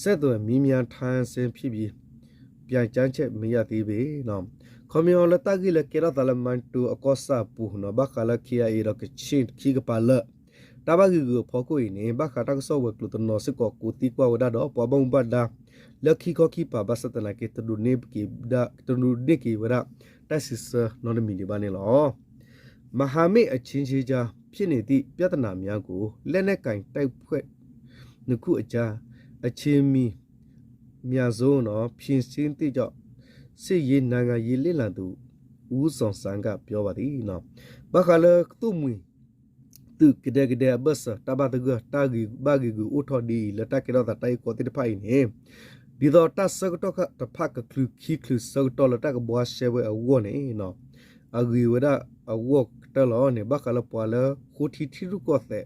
ဆက်သွယ်မေးမြန်းထားဆဲဖြစ်ပြီး ပြန်ကြားချက်မရသေးပေနော် ခီပညီလၢတၢ်ဂ့ၢ်လၢကဲထီၣ်သးလၢ မိုင်းတုံအကီၢ်စဲၣ်အပူၤနော် ဘၣ်ဃးလၢ ခ့ၣ်အၣ်အၣ် ဒီးကချ့ၣ်ခံကပၤလၢာ် တၢ်ဘၣ်ဂ့ၢ်ဂုာ်အဖီခိၣ်အံၤန့ၣ် ဘၣ်ဃးတၢ်ကစီၣ်ဝဲၤကျိၤတနီၤစ့ၢ်ကီး ကိးသံကွၢ်ဝဲဒၣ်ဒီး ပှၤဘၣ်မူဘၣ်ဒါ လၢခံခီခံပၤ ဘၣ်ဆၣ်သနာ်က့ တဒိးန့ၢ်က့ၤဝဲဒၣ် တၢ်စံးဆၢနီတမံၤဒံးဘၣ်န့ၣ်လီၤ. မဟာမိတ်အချင်းချင်းကြား ဖြစ်နေသည့် ပြဿနာများကို လက်နက်ကိုင်တပ်ဖွဲ့နှစ်ခုအကြား အချိန်မီ အမြန်ဆုံး ဖြေရှင်းသင့်ကြောင်း စစ်ရေးနိုင်ငံရေးလေ့လာသူ ဦးဆောင်ဆန်းက ပြောပါသည် ဘၣ်ဃးလၢကသိၣ်မှံၤ သုးကဒဲကဒဲအဘၢၣ်စၢၤ တၢ်ဘၣ်သဂၢၢ် တၢ်ဂ့ၢ်ဘၣ်ဂ့ၢ်ဂုာ်အိၣ်ထီၣ်ဒ်အံၤ လၢတၢ်ကဲထီၣ်သးတၢ်ဂ့ၢ်ကီသ့ၣ်တဖၣ်အံၤန့ၣ် ဒ်သိးတၢ်ဆၢကတီၢ်တဖၣ်ကချုးခံချုးဆၢကတီၢ်လၢတၢ်ကဘှါရှဲဝဲအဂီၢ်န့ၣ် အဂ့ၤဝဲဒၣ်အဂီၢ်ကတၢၢ်လီၤန့ၣ် ဘၣ်ဃးလၢပှၤလၢဃိထံထံရူၢ်ကီၢ်သဲး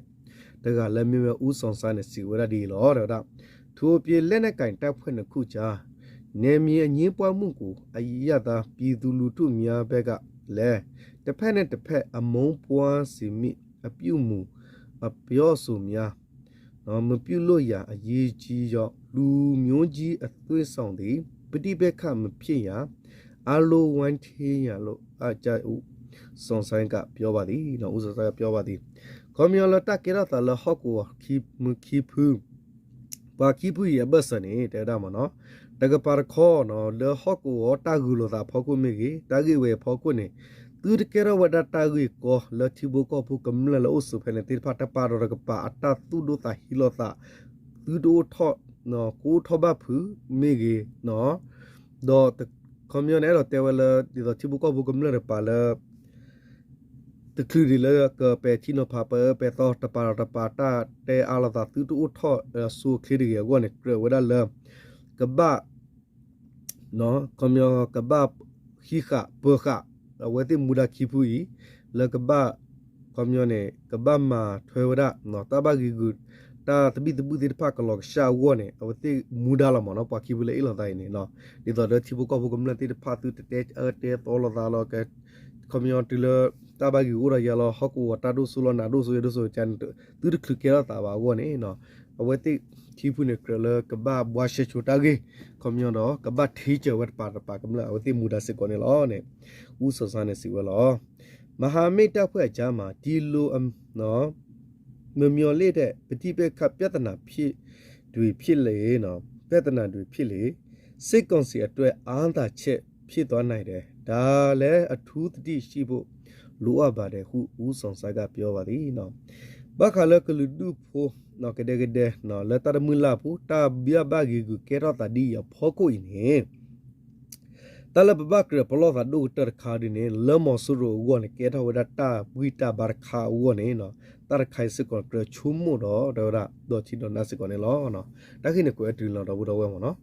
တဂၤလၢမ့ၢ်ဝဲ ဦးဆောင်ဆန်းန့ၣ် စံးဝဲဒၣ်ဒ်အံၤလီၤ တဲဝဲဒၣ် ထိုးပေးလက်နက်ကိုင်တပ်ဖွဲ့နှစ်ခုကြား နယ်မြေအငြင်းပွားမှုကို အရပ်သားပြည်သူလူထုများဘက်ကလည်း တစ်ဖက်နဲ့တစ်ဖက် အမုန်းပွားစေမည့် အပြုအမူအပြောအဆိုများ မပြုလုပ်ရန် အရေးကြီးကြောင်း၊ လူမျိုးကြီးအသွေးဆောင်သည် ပဋိပက္ခမဖြစ်ရန် အားလုံးဝိုင်းထိန်းရန် ဦးဆောင်ဆန်းက ပြောပါသည် ဦးဆောင်ဆန်းက ပြောပါသည် ခီပညီလၢတၢ်ကဲထီၣ်သးလၢဟီၣ်ကဝီၤမုၢ်ခံဖု ပှၤခံဖုအံၤအဘၢၣ်စၢၤန့ၣ် တဲဝဲဒၣ်မ့ၢ်နီၤ တကပၤတခီ လၢဟီၣ်ကဝီၤတၢ်ဂုာ်လိာ်သးအဖီခိၣ်မ့ၢ်ဂ့ၤ တၢ်ဂ့ၢ်ဝဲအဖီခိၣ်န့ၣ် သုတကဲထီၣ်ဝဲဒၣ်တၢ်ဂ့ၢ်ကီလၢထံဖိကီၢ်ဖိကမျၢၢ်လၢအိၣ်ဆိးဖဲန့ၣ်သ့ၣ်တဖၣ် တပာ်ဒီးတကပၤအတၢ်သူၣ်ဒိၣ်သးဟံးလိာ်သး သုတအိၣ်ထီၣ် ကအိၣ်ထီၣ်ဘၣ်ဖုးမ့ၢ်ဂ့ၤ ဒီး ခီပညီန့ၣ် အဲၣ်ဒိးတဲဝဲလၢ ဒ်သိးထံဖိကီၢ်ဖိကမျၢၢ်တပၤလၢ တချုးဒံးလၢကပဲာ်ထံနီၤဖး ပအၢပဲာ်သီ တပာ်ဒီးတပာ်တၢ်တဲအါလိာ်သး သုတအိၣ်ထီၣ်အဆိအချ့တဂ့ၤအဂီၢ်န့ၣ် ကြၢးဝဲဒၣ်လၢ ကဘၣ် ခီပညီ ကဘၣ်ဟံးဃာ်ပၢၤဃာ် အဝဲသ့ၣ်မူဒါခံဖုအံၤ လၢကဘၣ် ခီပညီန့ၣ် ကဘၣ်မၤထွဲဝဲဒၣ် တၢ်ဘၣ်ဂ့ၢ်ဂုာ် တၢ်သဘံၣ်သဘုၣ်သ့ၣ်တဖၣ်ကလီၤကဆှၣ်အဂီၢ်န့ၣ် အဝဲသ့ၣ်မူဒါလီၤမ့ၢ်နီၤ ပှၤခံဖုလၢအ့ၣ်လိာ်သးအံၤန့ၣ် ဒ်သိးလၢထံဖိကီၢ်ဖိကမျၢၢ်သ့ၣ်တဖၣ် သုတတဲအၢတဲသီလိာ်သးလီၤ ခီပညီတုၤလၢ တၢ်ဘၣ်ဂ့ၢ်အိၣ်ဒီးယၤလီၤ ဟီၣ်ကဝီၤတၢ်ဒိၣ်စိလီၤ နးဒိၣ်စိယဲၢ်ဒိၣ်စိကန့ၣ် သုတချုးကဲထီၣ်သးဘၣ်အဂီၢ်န့ၣ် အဝဲသ့ၣ်ခံဖုန့ၣ် ကြၢးလၢကဘၣ်ဘှါရှဲဆိတၢ်ဂ့ၢ် ခီပညီဒီး ကဘၣ်ထံကၢၤဝဲတပၤတပၤကမျၢၢ် အဝဲသ့ၣ်မူဒါစ့ၢ်ကီးန့ၣ်လီၤန့ၣ် ဦးဆောင်ဆန်းန့ၣ် စံးဝဲလီၤ မဟာမိတ်တပ်ဖွဲ့အကြားမှာ ဒီလို မမျှော်လင့်တဲ့ ပဋိပက္ခပြဿနာဖြစ် တွေဖြစ်လေ ပြဿနာတွေဖြစ်လေ စစ်ကောင်စီအတွက် အားသာချက်ဖြစ်သွားနိုင်တယ် ဒါလည်း အထူးသတိရှိဖို့ လိုအပ်ပါတယ်ဟု ဦးဆောင်ဆန်းက ပြောပါသည် ဘၣ်ဃးလၢကလုာ်ဒူၣ်ဖိ ကဒဲကဒဲ လၢတၢ်တမုၢ်လၢ်အပူၤ တၢ်ဘၣ်ဘၣ်ဂ့ၢ်ဂုာ်ကဲထီၣ်သးဒ်အံၤအဖီခိၣ်အံၤန့ၣ် တၢ်လၢပဘၣ်ကြၢးပလီၢ်သးဒိၣ်ကတၢၢ်တခါဒ်န့ၣ် လၢမီၤစိရိၤအဂီၢ်န့ၣ် ကဲထီၣ်ဝဲဒၣ်တၢ်ဘှံးတၢ်ဘါတခါအဂီၢ်န့ၣ် တၢ်တခါအံၤစ့ၢ်ကီးကြၢးဆိကမိၣ်ဒီး တဲဝဲဒၣ်ဒီးထံဒီးနါစ့ၢ်ကီးန့ၣ်လီၤ. တၢ်ဂ့ၢ်န့ၣ်ကွဲးအတုၤလီၤဒီပုၢ်ဒီဝဲၢ်မ့ၢ်နီၤ,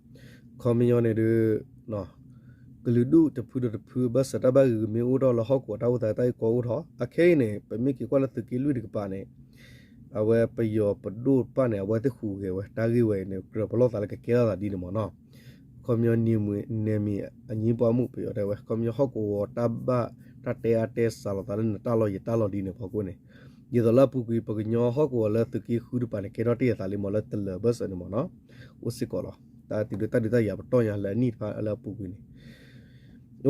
ခီပညီန့ၣ်ဒီး ကလုာ်ဒူၣ်တဖုဒီးတဖုအဘၢၣ်စၢၤတၢ်ဘၣ်ဂ့ၢ်ဂုာ်မ့ၢ်အိၣ်ထီၣ်လၢဟီၣ်ကဝီၤတၢ်အိၣ်သးတၢ်ဂ့ၢ်ကီအိၣ်ထီၣ် အခဲအံၤန့ၣ် ပမ့ၢ်က့ၤကွၢ်လၢသုးက့လွံၢ်တကပၤန့ၣ် အဝဲပယီၤပဒိၣ်တဖၣ်န့ၣ် အဝဲသ့ၣ်ဟူးဂဲၤဝဲ တၢ်ဂ့ၢ်ဝဲအံၤန့ၣ် ကြၢးပလီၢ်သးလၢကကဲထီၣ်သးဒ်န့ၣ်မ့ၢ်နီၤ, ခီပညီ နယ်မြေအငြင်းပွားမှု ပယီၤတဲဝဲ ခီပညီဟီၣ်ကဝီၤတၢ်ဘၣ်တၢ်တဲအါတဲစှၤလိာ်သးလၢနတၢ်လီၢ်ယတၢ်လီၢ်ဒ်န့ၣ်အဖီခိၣ်န့ၣ်, ဒ်သိးလၢအပူၤကွံာ် ပှၤကညီဟီၣ်ကဝီၤလၢသုးက့ဃုတကပၤန့ၣ် ကဲထီၣ်တ့ၢ်အသးလံမ့ၢ်လၢတလၢၤဘၢၣ်စၢၤန့ၣ်မ့ၢ်နီၤ, အိၣ်စ့ၢ်ကီးလီၤ. တၢ်တုၤဒၣ်တၢ်ဒုးတၢ်ယၤပတီၢ်ညါလၢအနံၣ်တဖၣ်လၢအပူၤကွံာ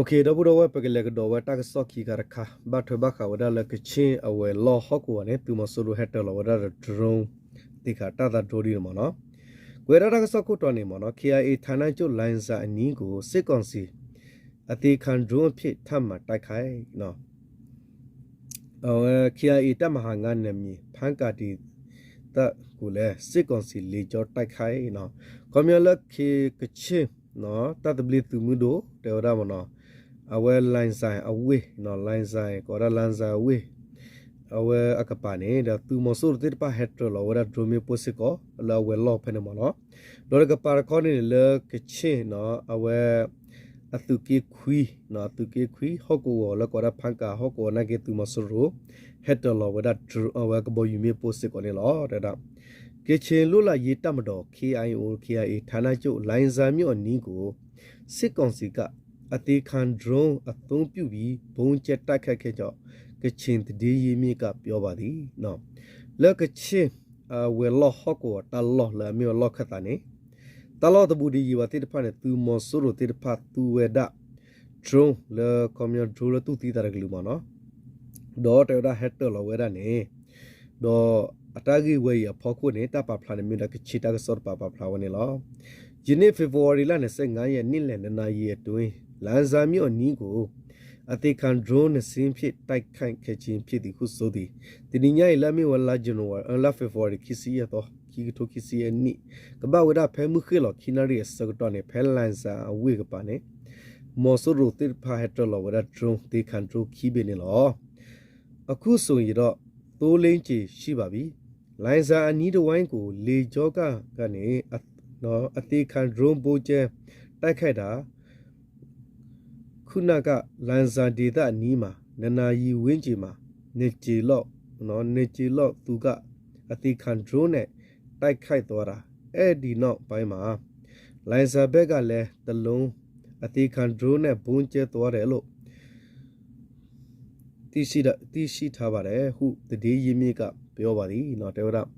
်န့ၣ် ဒီပုၢ်ဒီဝဲၢ် ပကလဲၤကဒီးဝဲတၢ်ကစီၣ်ခံခါတခါ ဘၣ်ထွဲဘၣ်ဃးဝဲဒၣ်လၢကခ့ၣ်အဝဲၤလီၢ်ဟီၣ်ကဝီၤန့ၣ် သုးမီၤစိရိၤဟဲတၢၤလီၤဝဲဒၣ်ဒီး drone သ့ၣ်ခါတၢ်သး drone ဒ်န့ၣ်မ့ၢ်နီၤ. ကွဲးဒၣ်တၢ်ကစီၣ်ခိၣ်တီန့ၣ်မ့ၢ်နီၤ KIA ဌာနချုပ် လိုင်ဇာအနီးကို စစ်ကောင်စီ အသေခံ drone အဖြစ် ထပ်မံတိုက်ခိုက် အဝဲ KIA တပ်မဟာငါးနယ်မြေ ဖမ်းကၢ်ဒေသကိုလည်း စစ်ကောင်စီ လေကြောင်းတိုက်ခိုက် ခီပညီလၢ ကခ့ၣ် တၢ်သဘျ့သုးမုၢ်ဒိၣ် တဲဝဲဒၣ်မ့ၢ်နီၤ, အဝဲ လိုင်ဇာအဝ့ၢ် လိုင်ဇာ ကိးဝဲဒၣ် လိုင်ဇာအဝ့ၢ် အဝဲအကပၤန့ၣ် ဒီးသုးမီၤစိရိၤသ့ၣ်တဖၣ်ဟဲတၢၤလီၤဝဲဒၣ် drone မ့ၣ်ပိၢ်စ့ၢ်ကီး လၢအဝဲၤလီၢ်ဖဲန့ၣ်မ့ၢ်နီၤ. ဒီးတကပၤတခီန့ၣ် လၢကခ့ၣ် အဝဲ အသုးက့ခွံ အသုးက့ခွံ ဟီၣ်ကဝီၤလၢကိးဝဲဒၣ် ဖမ်းကၢ် ဟီၣ်ကဝီၤနာ်က့ သုးမီၤစိရိၤ ဟဲတၢၤလီၤဝဲဒၣ် drone အဝဲကဘီယူၤမ့ၣ်ပိၢ်စ့ၢ်ကီးန့ၣ်လီၤ. တဲဝဲဒၣ် ကချင်လွတ်လပ်ရေးတပ်မတော် KIO KIA ဌာနချုပ် လိုင်ဇာမြို့အနီးကို စစ်ကောင်စီက အသေခံ drone အသုံးပြုပြီး ဗုံးကြဲတိုက်ခိုက်ခဲ့ကြောင်း ကချင်သတင်းရင်းမြစ်က ပြောပါသည် လၢကခ့ၣ် အဝဲၤလီၢ်ဟီၣ်ကဝီၤတၢ်လီၢ်လၢအမ့ၢ်ဝဲလီၢ်ခၢၣ်သးန့ၣ် တၢ်လီၢ်တဘူးဒံးယံာ်ဘၣ်သ့ၣ်တဖၣ်န့ၣ် သုးမီၤစိရိၤသ့ၣ်တဖၣ်သူဝဲဒၣ် drone လၢခီပညီ drone လၢတူၢ်သံသးတကလုာ်မ့ၢ်နီၤ, ဒီးတဲဝဲဒၣ်ဟဲတၢၤလီၤဝဲဒၣ်န့ၣ် ဒီး အတၢ်ဂ့ၢ်ဝဲအံၤအဖီခိၣ်န့ၣ် တၢ်ပာ်ဖျါန့ၣ်မ့ၢ်ဝဲဒၣ်ကချ့ၣ်တၢ်ကစီၣ်တပၤပာ်ဖျါဝဲန့ၣ်လီၤ. ယန့ၣ် February လါ နှစ်ဆယ့်ငါးရက် နေ့လယ် နှစ်နာရီအတွင်း လိုင်ဇာမြို့အနီးကို အသေခံ drone နှစ်စင်းဖြင့် တိုက်ခိုက်ခဲ့ခြင်းဖြစ်သည်ဟုဆိုသည်. တနံၤညါအံၤလၢအမ့ၢ်ဝဲလါ January လါ February ခံဆံယဲၢ်သီ ခံကထိခံဆံယဲၢ်နံၣ် ကဘၣ်ဝဲဒၣ်ဖဲမုၢ်ဃ့ၢ်လီၤ ခံနၣ်ရံၣ်အဆၢကတီၢ်န့ၣ် ဖဲလိုင်ဇာအဝ့ၢ်ကပၤန့ၣ် မီၤစိရိၤသ့ၣ်တဖၣ်ဟဲတၢၢ်လီၤဝဲဒၣ် drone သေခံ drone ခံဘ့ၣ်န့ၣ်လီၤ. အခုဆိုရင်တော့ သုံးလုံးကျေ် ရှိပါပြီ။ လိုင်ဇာအနီးတစ်ဝိုင်းကို လေကြောင်းက ကနေ အသေခံ drone ဗုံးကြဲ တိုက်ခိုက်တာ ခုနက လိုင်ဇာဒေသအနီးမှာ နှစ်နာရီဝန်းကျင်မှာ နှစ်ကြိမ်လောက် နှစ်ကြိမ်လောက် သူက အသေခံ drone နဲ့ တိုက်ခိုက်သွားတာ။ အဲဒီနောက်ပိုင်းမှာ လိုင်ဇာဘက်ကလည်း တစ်လုံး အသေခံ drone နဲ့ ဗုံးကြဲသွားတယ်လို့ သိရှိတာ သိရှိထားပါတယ်ဟု သတင်းရင်းမြစ်က ပြောပါသည် တဲဝဲဒၣ်.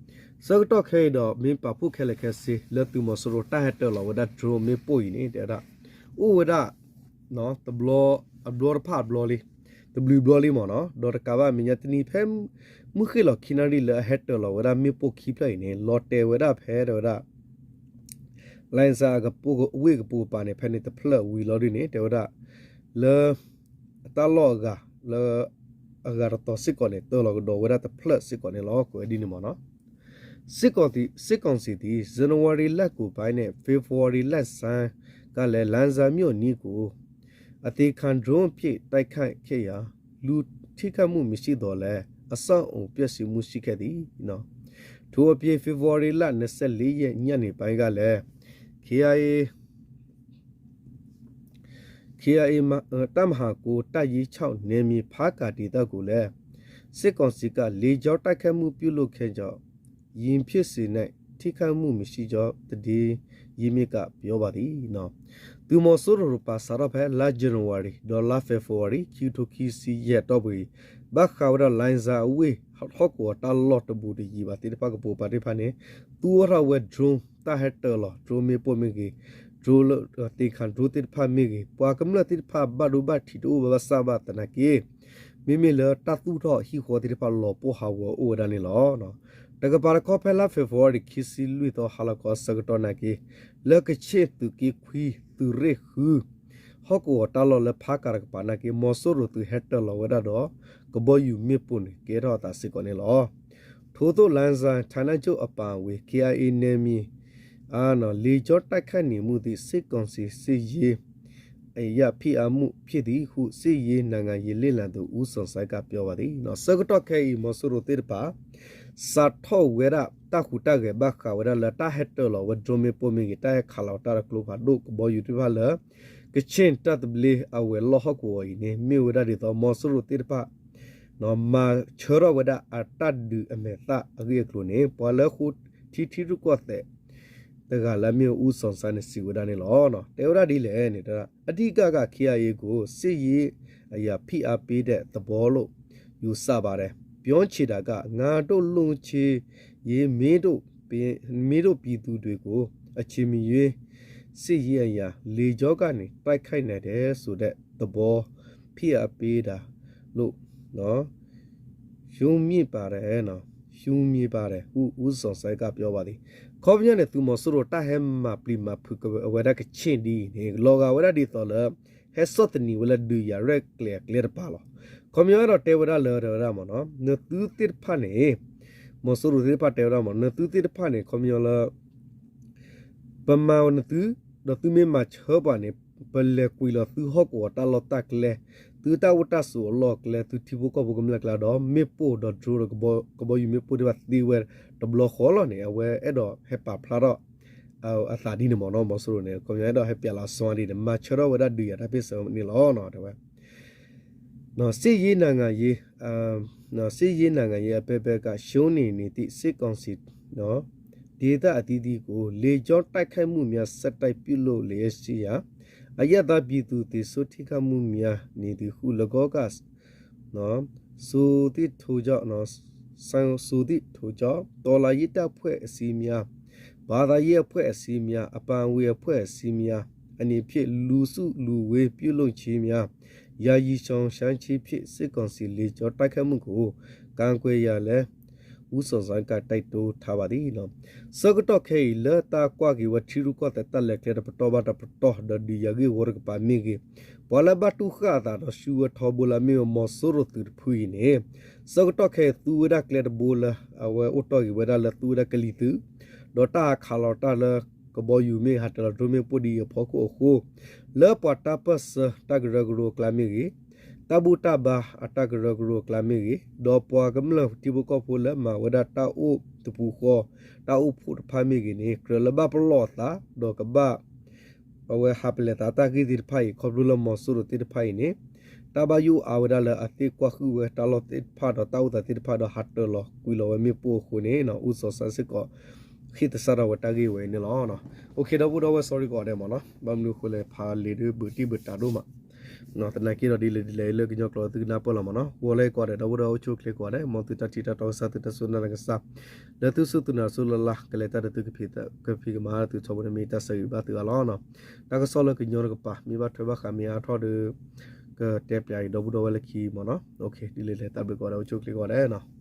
ဆၢကတီၢ်ခဲအံၤဒီး မ့ၢ်ပာ်ဖှိၣ်ခဲလၢာ်ခဲဆ့ လၢသုးမီၤစိရိၤတၢ်ဟဲတၢၢ်လီၤဝဲဒၣ် drone မ့ၣ်ပိၢ်အံၤန့ၣ် တဲဝဲဒၣ် အိၣ်ဝဲဒၣ် တဘျီ အဘျီတဖၣ်အဘျီလံ တဘျုးဘျီလံမ့ၢ်နီၤ ဒီးတကးဘၣ်မဲာ်ညါတနံၤ ဖဲမုၢ်ဃ့ၢ်လီၤခံနၣ်ရံၣ်လၢအဟဲတၢၢ်လီၤဝဲဒၣ်မ့ၣ်ပိၢ်ခံဖျၢၣ်အံၤန့ၣ် လီၤတဲာ်ဝဲဒၣ်ဖဲ တဲဝဲဒၣ် လိုင်ဇာအဝ့ၢ်ကပူၤကပၤန့ၣ် ဖဲန့ၣ်တဖျၢၣ်ဝံၤလီၤဒ်န့ၣ် တဲဝဲဒၣ် လၢ တၢ်လီၢ်အဂၤ လၢ အဂၤတတီၤစ့ၢ်ကီးန့ၣ် တၢၢ်လီၤကဒီးဝဲဒၣ်တဖျၢၣ်စ့ၢ်ကီးန့ၣ်လီၤ. ကွဲးဒ်န့ၣ်မ့ၢ်နီၤ စစ်ကောင်စီသည် ဇန်နဝါရီလကုန်ပိုင်းနဲ့ ဖေဖော်ဝါရီလဆန်းကလည်း လိုင်ဇာမြို့အနီးကို အသေခံ drone ဖြင့် တိုက်ခိုက်ခဲ့ရာ လူထိခိုက်မှုမရှိသော်လည်း အဆောက်အအုံပျက်စီးမှုရှိခဲ့သည်။ ထို့အပြင် ဖေဖော်ဝါရီလ နှစ်ဆယ့်လေးရက် ညနေပိုင်းကလည်း KIA KIA တပ်မဟာကိုး တပ်ရင်းခြောက် နယ်မြေဖားကန့်ဒေသကိုလည်း စစ်ကောင်စီက လေကြောင်းတိုက်ခိုက်မှုပြုလုပ်ခဲ့ကြောင်း ယင်းဖြစ်စဉ်နဲ့ ထိခိုက်မှုမရှိကြောင်း သတင်းရင်းမြစ်က ပြောပါသည် သုးမီၤစိရိၤတပၤ စးထီၣ်ဖဲလါ January ဒီးလါ February ခံကထိခံဆံယဲၢ်အတီၢ်ပူၤအံၤ ဘၣ်ဃးဝဲဒၣ် လိုင်ဇာအဝ့ၢ် ဟီၣ်ကဝီၤတၢ်လီၢ်တဘူးတယံၤဘၣ်သ့ၣ်တဖၣ်ကပိာ်ကပၤသ့ၣ်တဖၣ်န့ၣ် သူအီၤထီၣ်ဝဲ drone တၢ်ဟဲတၢၢ်လီၤ drone မ့ၣ်ပိၢ်မ့ၢ်ဂ့ၤ drone လၢ အသေခံ drone သ့ၣ်တဖၣ်မ့ၢ်ဂ့ၤ ပှၤကမျၢၢ်သ့ၣ်တဖၣ်ဘၣ်ဒိဘၣ်ထံးတအိၣ်ဘၣ်ဘၣ်ဆၣ်ဘၣ်သနာ်က့ မ့မ့ၢ်လၢတၢ်သူၣ်ထီၣ်ဟံၣ်ဃီသ့ၣ်တဖၣ်လီၤပှီၢ်ဟးဂီၤအိၣ်ဝဲဒၣ်န့ၣ်လီၤ. တကပၤတခီဖဲလါ February ခံဆံလွံၢ်သီ ဟါလီၤခီအဆၢကတီၢ်နာ်က့ လၢကခ့ၣ်သုးက့ခွံ သုးရ့ၣ်ဃု ဟီၣ်ကဝီၤတၢ်လီၢ်လၢဖားကန့်တကပၤနာ်က့ မီၤစိရိၤသုးဟဲတၢၢ်လီၤဝဲဒၣ်ဒီး ကဘီယူၤမ့ၣ်ပိၢ်န့ၣ် ကဲထီၣ်အသးစ့ၢ်ကီးန့ၣ်လီၤ. ထိုသို့ လိုင်ဇာ ဌာနချုပ်အပါအဝင် KIA နယ်မြေ လေကြောင်းတိုက်ခိုက်နေမှုသည် စစ်ကောင်စီစစ်ရေးအရ ဖိအားမှုဖြစ်သည်ဟု စစ်ရေးနိုင်ငံရေးလေ့လာသူ ဦးဇော်ဆိုင်းက ပြောပါသည် ဆၢကတီၢ်ခဲအံၤ မီၤစိရိၤသ့ၣ်တဖၣ် စးထီၣ်ဝဲဒၣ်တၢ်ဟူးတၢ်ဂဲၤဘၣ်ဃးဝဲဒၣ်လၢတၢ်ဟဲတၢၢ်လီၤဝဲ drone မ့ၣ်ပိၢ်မ့ၢ်ဂ့ၤ တၢ်ဟဲခးလီၤတၢ်တကျိဖးဒိၣ်ကဘီယူၤသ့ၣ်တဖၣ်လၢ ကခ့ၣ်တၢ်သဘျ့အဝဲၤလီၢ်ဟီၣ်ကဝီၤအံၤန့ၣ် မ့ၢ်ဝဲဒၣ်ဒ်သိး မီၤစိရိၤသ့ၣ်တဖၣ် မၤဆၢထီၣ်ဝဲဒၣ်အတၢ်ဒုးအမဲာ်သၣ်အဂ့ၢ်အကျိၤန့ၣ် ပှၤလၢဃိထံထံရူၢ်ကီၢ်သဲး တဂၤလၢအမ့ၢ် ဦးဇော်ဆိုင်း န့ၣ် စံးဝဲဒၣ်န့ၣ်လီၤ. တဲဝဲဒၣ်ဒ်လဲၣ်န့ၣ် အဓိကက KIA ကို စစ်ရေးအရ ဖိအားပေးတဲ့သဘောလို့ ယူဆပါတယ်။ ပြောချင်တာက ငါတို့ လှုပ်ချင်ရင် မင်းတို့ပင် မင်းတို့ပြည်သူတွေကို အချိန်မရွေး စစ်ရေးအရ လေကြောင်းကနေ တိုက်ခိုက်နိုင်တယ်ဆိုတဲ့သဘော ဖိအားပေးတာလို့ ရှုမြင်ပါတယ် ရှုမြင်ပါတယ်ဟု ဦးဇော်ဆိုင်းက ပြောပါသည် ခီပညီန့ၣ် သုးမီၤစိရိၤတၢ်ဟဲမၤပျံၤမၤဖုးဝဲဒၣ်ကခ့ၣ်ဒ်အံၤန့ၣ် လီၤဂာ်ဝဲဒၣ်ဒ်သိးလၢ ဟဲဆီၣ်သနံးဝဲလၢဒုးယၤရဲၣ်ကျဲၤအကျဲတပၤလီၤ. ခီပညီအဲၣ်ဒိးတဲဝဲဒၣ်လၢ တဲဝဲဒၣ်မ့ၢ်နီၤ နသုသ့ၣ်တဖၣ်န့ၣ် မီၤစိရိၤသ့ၣ်တဖၣ်တဲဝဲဒၣ်မ့ၢ် နသုသ့ၣ်တဖၣ်န့ၣ် ခီပညီလၢ ပမၤနသု ဒီးသုမ့ၢ်မၤဆၢပှၤန့ၣ် ပလဲၤကွံာ်လီၤသုဟီၣ်ကဝီၤတၢ်လီၢ်တၢ်ကျဲ သုတၢ်အိၣ်တၢ်ဆိးအလီၢ်အကျဲ သုထံဖိကီၢ်ဖိကမျၢၢ်ကျါဒီး မ့ၣ်ပိၢ်ဒီး drone ဒီးကဘီယူၤမ့ၣ်ပိၢ်သ့ၣ်တဖၣ်သ့ဝဲတဘျီဃီလီၤန့ၣ် အဝဲအဲၣ်ဒိးဟဲပာ်ဖျါထီၣ် အသးဒ်န့ၣ်မ့ၢ်နီၤ မီၤစိရိၤန့ၣ် ခီပညီအဲၣ်ဒိးဟဲပျးလီၤစီၤဒ်န့ၣ် မၤဆၢထီၣ်ဝဲဒၣ်ဒုးယၤတၢ်ဖ့ၣ်ဆၢန့ၣ်လီၤ တဲဝဲ စစ်ရေးနိုင်ငံရေး စစ်ရေးနိုင်ငံရေးအဖက်ဖက်က ရှုံးနိမ့်သည့် စစ်ကောင်စီ ဒေသအသီးသီးကို လေကြောင်းတိုက်ခိုက်မှုများ ဆက်တိုက်ပြုလုပ်လျက်ရှိရာ အရပ်သားပြည်သူ သေဆုံးထိခိုက်မှုများနေသည်ဟု ၎င်းက ဆိုသည့်ထိုကြောင့် ဆိုသည့်ထိုကြောင့် တော်လှန်ရေးတပ်ဖွဲ့အစည်းများ ဘာသာရေးအဖွဲ့အစည်းများ အပါအဝင်အဖွဲ့အစည်းများအနေဖြင့် လူစုလူဝေးပြုလုပ်ခြင်းများ ယာယီရှောင်ရှားခြင်းဖြင့် စစ်ကောင်စီလေကြောင်းတိုက်ခိုက်မှုကို ကာကွယ်ရန်လည်း ဦးစောစံကတိုက်တွန်းထားပါသည်နီၤ. ဆၢကတီၢ်ခဲအံၤ လၢတၢ်ကွၢ်က့ၤဝဲထံရူၢ်ကီၢ်သဲးတၢ်လဲၤကျဲတပတီၢ်ဘၣ်တပတီၢ် ဒီးဒုးယၤဂ့ၢ်ဝီတကပၤမ့ၢ်ဂ့ၤ, ပှၤလၢဘၣ်တူၢ်ဃၣ်အသးဒီးဆူဝဲထီဘိလၢအမ့ၢ်ဝဲမီၤစိရိၤသုးတဖုအံၤန့ၣ်, ဆၢကတီၢ်ခဲအံၤသူဝဲဒၣ်ကျဲတဘိလၢ အဝဲအိၣ်တီၢ်က့ၤဝဲဒၣ်လၢသူဝဲဒၣ်ကလံၤသုး, ဒီးတၢ်ဟးခးလီၤတၢ်လၢကဘီယူၤမ့ၢ်ဂ့ၤ ဟးတၢၤလီၤဒြိမ့ၣ်ပိၢ်ဒ်အံၤအဖီခိၣ်အဃိ, လၢပှၤတၢ်ပၢၢ်ဆၢတၢ်ကရၢကရိအကျါမ့ၢ်ဂ့ၤ, တၢ်ဘူၣ်တၢ်ဘါအတၢ်ကရၢကရိအကျါမ့ၢ်ဂ့ၤ, ဒီးပှၤကမျၢၢ်ထံဖိကီၢ်ဖိလၢမၤဝဲဒၣ်တၢ်အိၣ်တပူၤဃီ, တၢ်အိၣ်ဖှိၣ်တဖၣ်မ့ၢ်ဂ့ၤန့ၣ် ကြၢးလၢဘၣ်ပလီၢ်အသး ဒီးကဘၣ် အဝဲဟးပလဲၤသးတၢ်ဂ့ၢ်သ့ၣ်တဖၣ်အံၤ ခီဖျိလၢမီၤစိရိၤသ့ၣ်တဖၣ်အံၤန့ၣ်, တၢ်ဘၣ်ယိၣ်အါဝဲဒၣ်လၢအသ့ၣ်ကွၢ်ဃုာ်ဝဲတၢ်လီၢ်သ့ၣ်တဖၣ်ဒီးတၢ်အိၣ်သးသ့ၣ်တဖၣ်ဒီးဟးတၢၤလီၤကွံာ်လီၤဝဲမ့ၣ်ပိၢ်အဃိန့ၣ်, ဦးစောစံစ့ၢ်ကီး ဃ့ၢ်သဆၣ်ထီၣ်ဝဲတၢ်ဂ့ၢ်ဝဲအံၤန့ၣ်လီၤ. အိၣ်ခ့ ဒီပုၢ်ဒီဝဲၢ် sorry ကိးဂၤဒဲးမ့ၢ်နီၤ, ဘၣ်မနုၤအဃိလဲၣ် ဖးလံာ်ဒုးဘုးတံၢ်ဘုးတၢ်ဒိၣ်မး သနာ်က့ဒီးဒ်လဲၣ်ဒ်လဲၣ်လၢကညီကျိာ်သုကနၢ်ပၢၢ်လီၤမ့ၢ်နီၤ, ဂီၤလၢကိးဂၤဒဲး ဒီပုၢ်ဒီဝဲၢ်အိၣ်ဆူၣ်အိၣ်ချ့ကိးဂၤဒဲး, မ်သုတၢ်ထံၣ်တၢ်တီကစၢ်သုတၢ်စူၢ်နာ်ကစၢ်, လၢသုစူၢ်သုနာ်စူၢ်လၢ်လၢ် ကလဲၤတၢ်ဒီးသုကဖံးကမၤသုထီဘိန့ၣ်မ့ၢ်တၢ်ဆၢဂ့ၤဘၣ်သုအါလီၤ. တၢ်ကစီၣ်လၢကညီတကပၤ မ့ၢ်ဘၣ်ထွဲဘၣ်ဃးမ့ၢ်အါထီၣ်ဒီး ကတဲပျးအံၤ ဒီပုၢ်ဒီဝဲၢ်လၢခံမ့ၢ်နီၤ, အိၣ်ခ့ ဒ်လဲၣ်လဲၣ် တၢ်ဘျုးကိးဂၤဒဲး အိၣ်ဆူၣ်အိၣ်ချ့ကိးဂၤဒဲးနီၤ.